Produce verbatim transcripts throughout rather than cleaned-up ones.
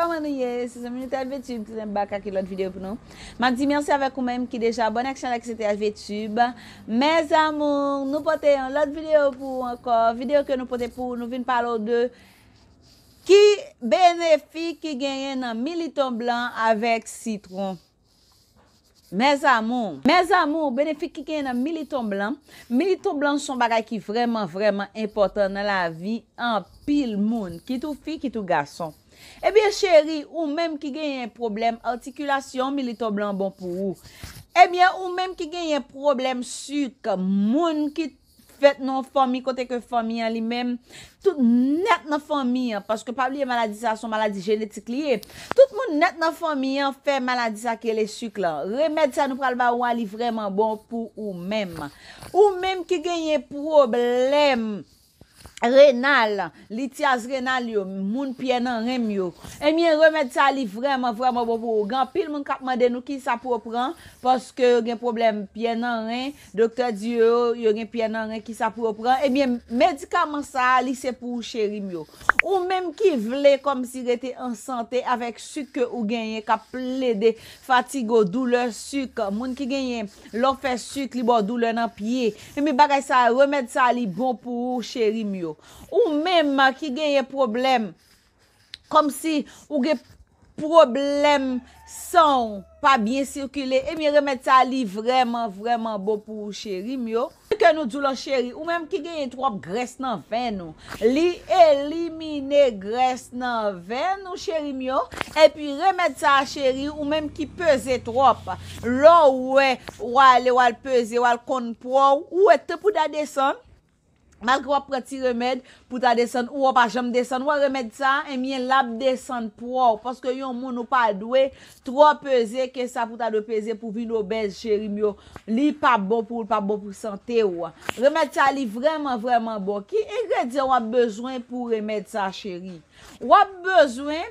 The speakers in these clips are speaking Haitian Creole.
Kòman nou ye? Se zanmi nou T L V Tube, tounen bak ak yon lòt videyo pou nou. M ap di mèsi avèk ou menm ki deja abòne ak chanèl ak se T L V Tube. Mes amours, nou pote yon lòt videyo pou ou ankò. Videyo ke nou pote pou ou, nou vin pale w de ki benefi ki genyen nan militon blan avèk sitwon. Mes amours, mes amours, benefi ki genyen nan militon blan. Militon blan se yon bagay ki vrèman, vrèman enpòtan nan lavi anpil moun, kit ou fi, kit ou gason. Ebyen, cheri, ou menm ki genyen pwoblèm atikilasyon, militon blan bon pou ou. Ebyen, ou menm ki genyen pwoblèm sik, moun ki fèt nan yon fanmi kote ke fanmi an li menm, tout nèt nan fanmi an, paske pa bliye maladi sa se yon maladi jenetik li ye. Tout moun nèt nan fanmi an fè maladi sa ki rele sik lan. Remèd sa nou pral ba ou a, li vrèman bon pou ou menm. Ou menm ki genyen pwoblèm renal, lityaz renal yo, moun pyè nan ren m yo. Ebyen, remèd sa li vrèman, vrèman bon pou ou. Gen anpil moun k ap mande nou kisa pou yo pran, paske yo gen pwoblèm pyè nan ren, doktè di yo, yo gen pyè nan ren, kisa pou yo pran. Ebyen, medikaman sa a, li se pou ou cheri m yo. Ou menm ki vle kòmsi rete an sante avèk sik ke ou genyen, k ap plede fatige w, doulè sik, moun ki genyen lè w fè sik, li ba w doulè nan pye. Ebyen, bagay sa, remèd sa, li bon pou ou, cheri m yo. Ou menm ki genyen pwoblèm, kòmsi ou gen pwoblèm san w pa byen sikile, ebyen, remèd sa, li vrèman, vrèman bon pou ou, cheri m yo. Ke nou di w la, cheri, ou menm ki genyen twòp grès nan venn ou, li elimine grès nan venn ou, cheri m yo. Epi remèd sa a, cheri, ou menm ki peze twòp, lè w wè, w ale, w al peze, w al konn pwa w, ou wè tanpou ta desann, malgre w ap pran ti remèd pou ta desann, ou w pa janm desann, ou wè remèd sa a, ebyen, l ap desann pwa w, paske yon moun ou pa dwe twò peze ke sa pou ta dwe peze pou vin obèz, cheri m yo. Li p ap bon pou ou, li p ap bon pou sante w. Remèd sa, li vrèman, vrèman bon. Ki engredyan w ap bezwen pou remèd sa, cheri? W ap bezwen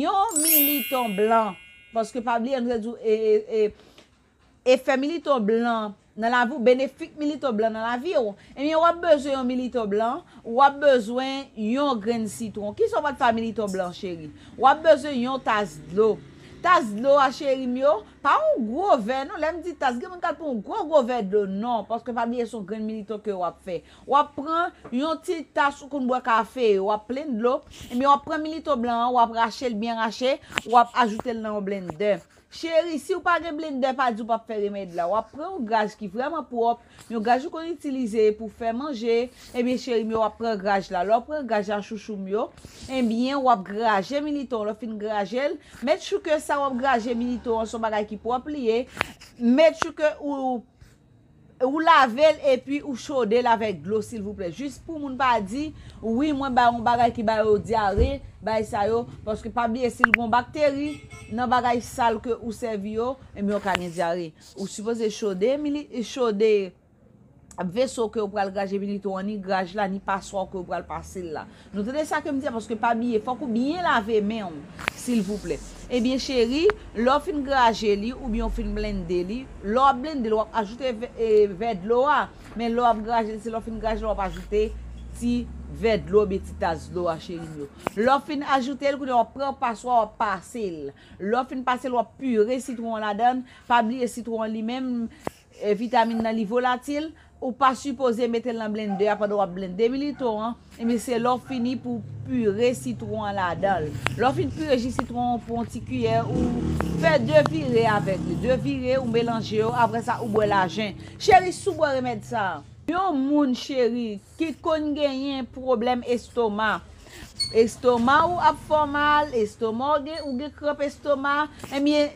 yon militon blan. Paske pa bliye, nou te di w, e, e, e, efè militon blan nan lavi w, benefik militon blan nan lavi w. Ebyen, w ap bezwen yon militon blan, w ap bezwen yon grenn sitwon. Kisa w pral fè a militon blan, cheri? W ap bezwen yon tas dlo. Tas dlo a, cheri m yo, pa yon gwo vè, non. Lè m di tas, gen moun k al pran yon gwo, gwo vè dlo, non. Paske pa bliye, se yon grenn militon ke w ap fè. W ap pran yon ti tas ou konn bwè kafe, w ap plen dlo, ebyen, w ap pran militon blan an, w ap rache l byen rache, w ap ajoute l nan yon blendè. Cheri, si w pa gen blendè, pa di w p ap fè remèd la. W ap pran yon graj ki vrèman pwòp, yon graj ou konn itilize pou fè manje. Ebyen, cheri m yo, w ap pran graj la. Lè w pran graj la, chouchou m yo, ebyen, w ap graje militon. Lè w fin graje l, make sure ke sa w ap graje militon an, se yon bagay ki pwòp li ye. Make sure ke ou, ou lave l epi ou chode l avèk dlo, silvouplè. Jis pou moun pa di, wi, mwen bay yon bagay ki ba yo dyare, bay sa yo, paske pa bliye, si l gon bakteri nan bagay sal ke ou sèvi yo, ebyen, ou ka gen dyare. Ou sipoze chode, mili-, chode veso ke ou pral graje militon an, ni graj la, ni paswa ke ou pral pase l la. Nou tande sa ke m di a, paske pa bliye, fòk ou byen lave men w, silvouplè. Ebyen, cheri, lè w fin graje li, oubyen w fin blende li, lè w ap blende l, w ap ajoute vè, e, vè dlo a. Men lè w ap graje l, se lè w fin graje l, w ap ajoute ti vè dlo oubyen ti tas dlo a, cheri m yo. Lè w fin ajoute l, kounye a w ap pran paswa, w ap pase l. Lè w fin pase l, w ap pire sitwon an ladan l. Pa bliye sitwon an li menm, e, vitamin nan li volatil. Ou pa sipoze mete l nan blendè a pandan w ap blende militon an. Ebyen, se lè w fini pou w pire sitwon an ladan l. Lè w fin pire ji sitwon an, ou pran yon ti kiyè, ou fè de vire avèk li. De vire, ou melanje yo, apre sa, ou bwè lajen. Cheri, si w bwè remèd sa a, yon moun, cheri, ki konn genyen pwoblèm estoma, estoma ou ap fè w mal, estoma ou gen, ou gen kranp estoma, ebyen,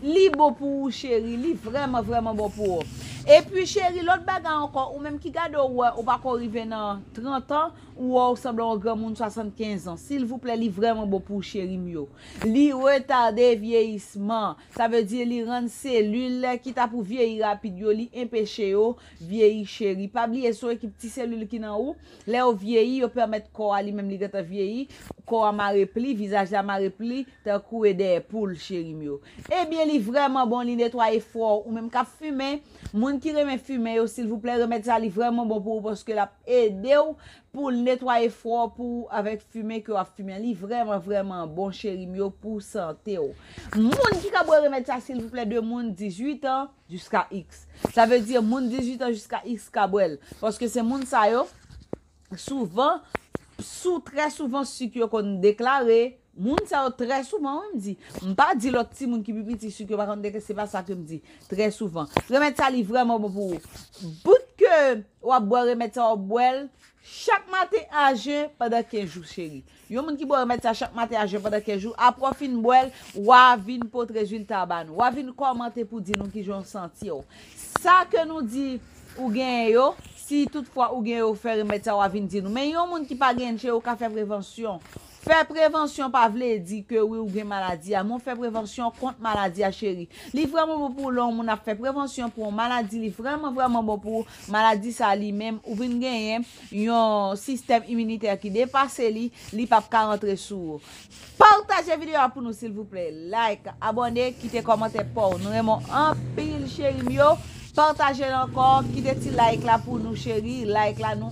li bon pou ou, cheri, li vrèman, vrèman bon pou ou. Epi, cheri, lòt bagay ankò, ou menm ki gade w wè, ou pako rive nan trant an, ou wè w sanble yon granmoun swasannkenz an. Silvouplè, li vrèman bon pou ou, cheri m yo. Li retade vyeyisman. Sa vle di, li rann selil ki ta pou vyeyi rapid yo, li enpeche yo vyeyi, cheri. Pa bliye, se yon ekip ti selil ki nan ou. Lè yo vyeyi, yo pèmèt kò a li menm li gentan vyeyi. Kò a mare pli, vizaj la mare pli, tankou e dèyè poul, cheri m yo. Ebyen, li vrèman bon, li netwaye fò. Ou menm k ap fimen, moun ki renmen fimen yo, silvouplè, remèd sa, li vrèman bon pou ou paske l ap ede w pou l netwaye fwè w pou ou avèk fimen ke w ap fimen. Li vrèman, vrèman bon, cheri m yo, pou sante w. Moun ki ka bwè remèd sa, silvouplè, de moun dizuit an jiska X. Sa vle di, moun dizuit an jiska X ka bwè l. Paske se moun sa yo, souvan, sou, trè souvan, sik yo konn deklare. Moun sa yo, trè souvan, wi, m di. M pa di lòt timoun ki pi piti, sik yo pa konn deklare, se pa sa ke m di. Trè souvan. Remèd sa, li vrèman bon pou ou. Bout ke w ap bwè remèd sa, w ap bwè l chak maten a jen pandan kenz jou, cheri. Yon moun ki bwè remèd sa chak maten a jen pandan kenz jou, apre w fin bwè l, w a vin pote rezilta ba nou. W a vin kòmante pou di nou kijan w santi w. Sa ke nou di ou genyen yo, si toutfwa ou genyen yo, fè remèd sa, w a vin di nou. Men yon moun ki pa genyen, cheri, ou ka fè prevansyon. Fè prevansyon pa vle di ke wi, ou gen maladi a, men w fè prevansyon kont maladi a, cheri. Li vrèman bon pou ou lè yon moun ap fè prevansyon pou yon maladi, li vrèman, vrèman bon pou ou. Maladi sa li menm, ou vin genyen yon sistèm iminitè ki depase li, li p ap ka rantre sou ou. Pataje videyo a pou nou, silvouplè. Like, abòne, kite kòmantè pa w. Nou renmen w anpil, cheri m yo. Pataje l ankò, kite ti like la pou nou, cheri. Like la, nou,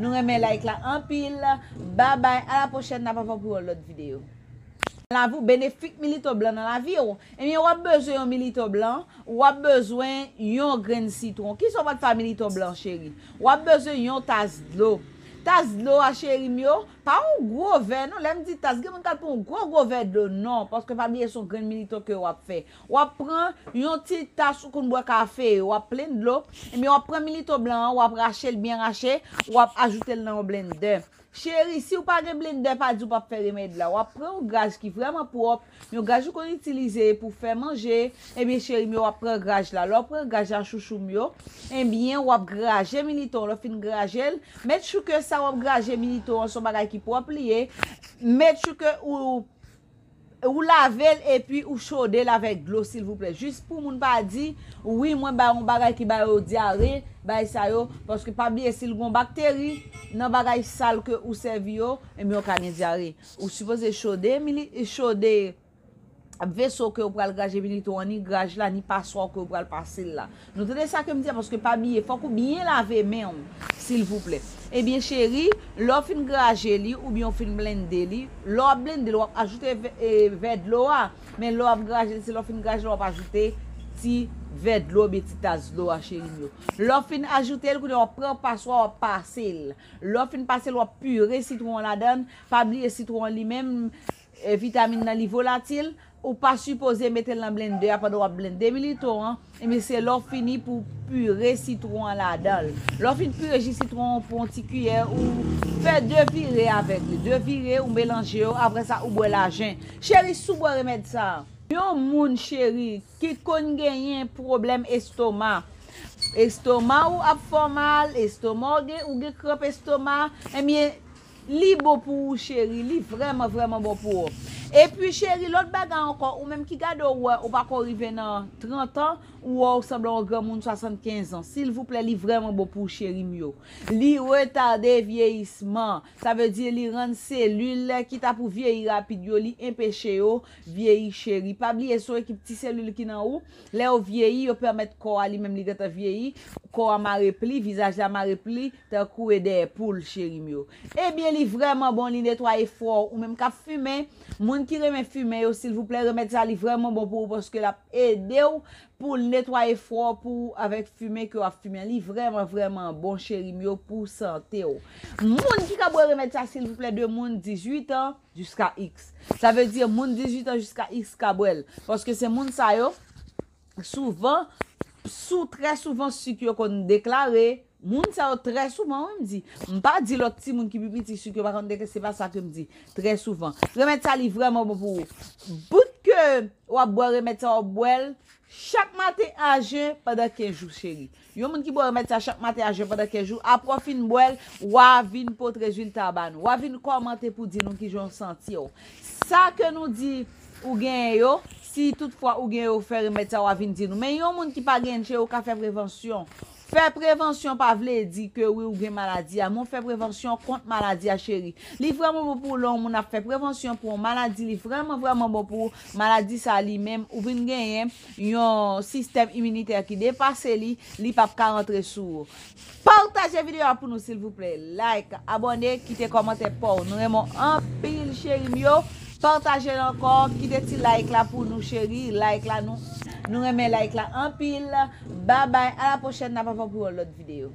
nou renmen like la anpil. Babay, a la pwochèn, n ap avè w pou yon lòt videyo. Lavi w, benefik milito blan nan lavi w. Ebyen, w ap bezwen yon milito blan, w ap bezwen yon grenn sitwon. Kisa w pral fè a milito blan, cheri? W ap bezwen yon tas dlo. Tas dlo a, cheri m yo, pa yon gwo vè, non. Lè m di tas, gen moun k al pran yon gwo, gwo vè dlo, non. Paske pa bliye, se yon grenn milito ke w ap fè. W ap pran yon ti tas ou konn bwè kafe, w ap plen dlo, ebyen, w ap pran milito blan an, w ap rache l byen rache, w ap ajoute l nan yon blendè. Cheri, si w pa gen blendè, pa di w p ap fè remèd la. W ap pran yon graj ki vrèman pwòp, yon graj ou konn itilize pou fè manje. Ebyen, cheri m yo, w ap pran graj la. Lè w pran graj la, chouchou m yo, ebyen, w ap graje milito an. Lè w fin graje l, make sure ke sa w ap graje milito an, se yon bagay ki pwòp li ye. Make sure ke ou ou lave l epi ou chode l avèk dlo, silvouplè. Jis pou moun pa di, wi, mwen bay yon bagay ki ba yo dyare, bay sa yo, paske pa bliye, si l gon bakteri nan bagay sal ke ou sèvi yo, ebyen, ou ka gen dyare. Ou sipoze chode, mili, chode veso ke ou pral graje milito an, ni graj la, ni paswa ke ou pral pase l la. Nou tande sa ke m di a, paske pa bliye, fòk ou byen lave men w, silvouplè. Ebyen, cheri, lè w fin graje li oubyen w fin blende li, lè w ap blende l, w ap ajoute vè, e, vè dlo a. Men lè w ap graje l, se lè w fin graje l, w ap ajoute ti vè dlo oubyen ti tas dlo a, cheri m yo. Lè w fin ajoute l, kounye a w ap pran paswa, w ap pase l. Lè w fin pase l, w ap pire sitwon an ladan l. Pa bliye sitwon an li menm, e, vitamin nan li volatil, ou pa sipoze mete l nan blendè a pandan w ap blende milito an, ebyen se lè w fini pou w pire sitwon an ladan l. Lè w fin pire ji sitwon an, pran yon ti kiyè, ou fè de vire avèk li. De vire, ou melanje yo, apre sa, ou bwè l a jen. Cheri, si w bwè remèd sa a, yon moun, cheri, ki konn genyen pwoblèm estoma, estoma ou ap fè w mal, estoma ou gen, ou gen kranp estoma, ebyen, li bon pou ou, cheri. Li vrèman, vrèman bon pou ou. Epi, cheri, lòt bagay ankò, ou menm ki gade w wè, ou pako rive nan trant an, ou wè w sanble yon granmoun swasannkenz an. Silvouplè, li vrèman bon pou ou, cheri m yo. Li retade vyeyisman. Sa vle di, li rann selil ki ta pou vyeyi rapid yo, li enpeche yo vyeyi, cheri. Pa bliye, se yon ekip ti selil ki nan ou. Lè yo vyeyi, yo pèmèt kò a li menm li gentan vyeyi, kò a mare pli, vizaj la mare pli, tankou e dèyè poul, cheri m yo. Ebyen, li vrèman bon, li netwaye fwè w, ou menm k ap fimen, moun ki renmen fimen yo, silvouplè, remèd sa, li vrèman bon pou ou, paske l ap ede w pou l netwaye fwè w pou ou avèk fimen ke w ap fimen. Li vrèman, vrèman bon, cheri m yo, pou sante w. Moun ki ka bwè remèd sa, silvouplè, de moun dizuit an, jiska X. Sa vle di moun dizuit an jiska X ka bwè l. Paske se moun sa yo, souvan, sou, trè souvan, sik yo konn deklare. Moun sa yo, trè souvan, wi, m di. M pa di lòt timoun ki pi piti, sik yo pa konn deklare, se pa sa ke m di. Trè souvan. Remèd sa, li vrèman bon pou ou. Bout ke w ap bwè remèd sa, w ap bwè l chak maten a jen pandan kenz jou, cheri. Yon moun ki bwè remèd sa chak maten a jen pandan kenz jou, apre w fin bwè l, w a vin pote rezilta ba nou. W a vin kòmante pou di nou kijan w santi w. Sa ke nou di ou genyen yo, si toutfwa ou genyen yo, fè remèd sa, w a vin di nou. Men yon moun ki pa genyen, cheri, ou ka fè prevansyon. Fè prevansyon pa vle di ke wi ou gen maladi a, men w fè prevansyon kont maladi a, cheri. Li vrèman bon pou ou lè yon moun ap fè prevansyon pou yon maladi, li vrèman, vrèman bon pou ou. Maladi sa li menm, ou vin genyen yon sistèm iminitè ki depase li, li p ap ka rantre sou ou. Pataje videyo a pou nou, silvouplè. Like, abòne, kite kòmantè pa w. Nou renmen w anpil, cheri m yo. Pataje l ankò, kite ti like la pou nou, cheri. Like la, nou, nou renmen like la anpil. Babay, a la pwochèn, n ap avè w pou yon lòt videyo.